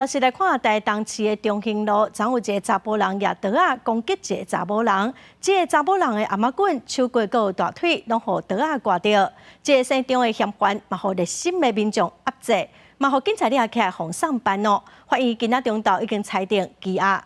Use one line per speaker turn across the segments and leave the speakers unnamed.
是來看台東市的中興路，昨有一个查埔人舉刀仔攻擊一个查某人，這个查某人的頷仔骨、手骨閣有大腿，攏予刀仔割著。這个姓張的嫌犯嘛，予熱心的民眾壓制，嘛予警察掠起來予送辦囉。法院今仔中晝已經裁定羈押。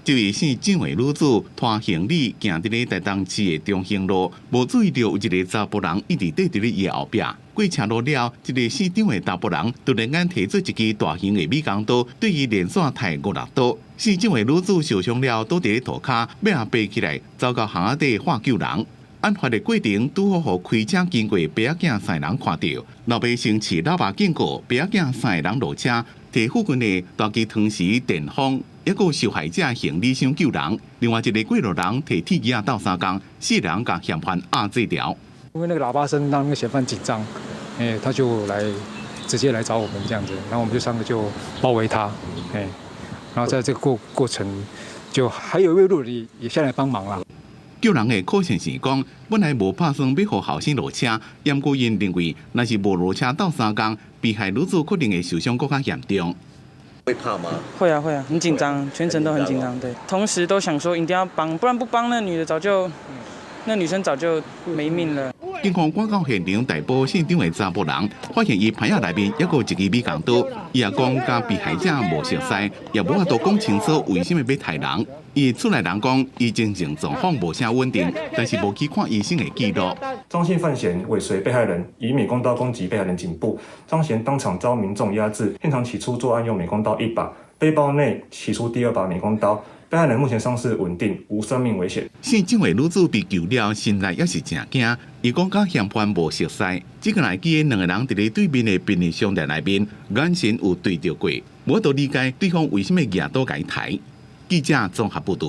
這位姓張的女子拖行李行佇咧台東市的中興路，無注意著有一个查埔人一直綴佇咧伊的後壁。過車路了，這个姓張的查埔人突然間提出一支大型的美工刀，對伊連續刣五六刀。姓張的女子受傷了，倒佇咧塗跤，欲仔爬起來，走到巷仔底喊救人。案發的過程拄好予開車經過爸仔囝三个人看著，老爸先持喇叭警告爸仔囝三个人落車，提附近的大支湯匙電風，抑閣受害者行李箱救人。另外一个過路人提鐵枝仔鬥相共，四人共嫌犯壓制牢。
因為那個喇叭聲讓那個嫌犯緊張，他就來直接來找我們這樣子，然後我們就三個就包圍他，然後在這個過程，就還有一位路人也下來幫忙啦。
救人的可信是講，本來無拍算欲予後生落車，毋過𪜶認為，若是無落車鬥相共，被害女子可能會受傷閣較嚴重。
會怕嗎？
會啊會啊，很緊張，全程都很緊張。對，同時都想說一定要幫，不然不幫那女的早就，那女生早就沒命了。
警方趕到現場逮捕姓張的查埔人，發現伊袋仔內面猶閣有一支美工刀。伊也講佮被害者無熟似，也無法度講清楚為啥物欲刣人。伊厝內人講，伊精神狀況無啥穩定，但是無去看醫生的記錄。
張姓犯嫌尾隨被害人，以美工刀攻擊被害人頸部，張嫌當場遭民眾壓制，現場取出作案用美工刀一把，背包內取出第二把美工刀。被害人目前傷勢穩定，無生命危險。
姓張的女子被救了，心內也是真驚。伊講佮嫌犯無熟似，只個會記得兩個人佇咧對面的便利商店內面，眼神有對著過，無法度理解對方為啥物舉刀共伊刣。記者綜合報導。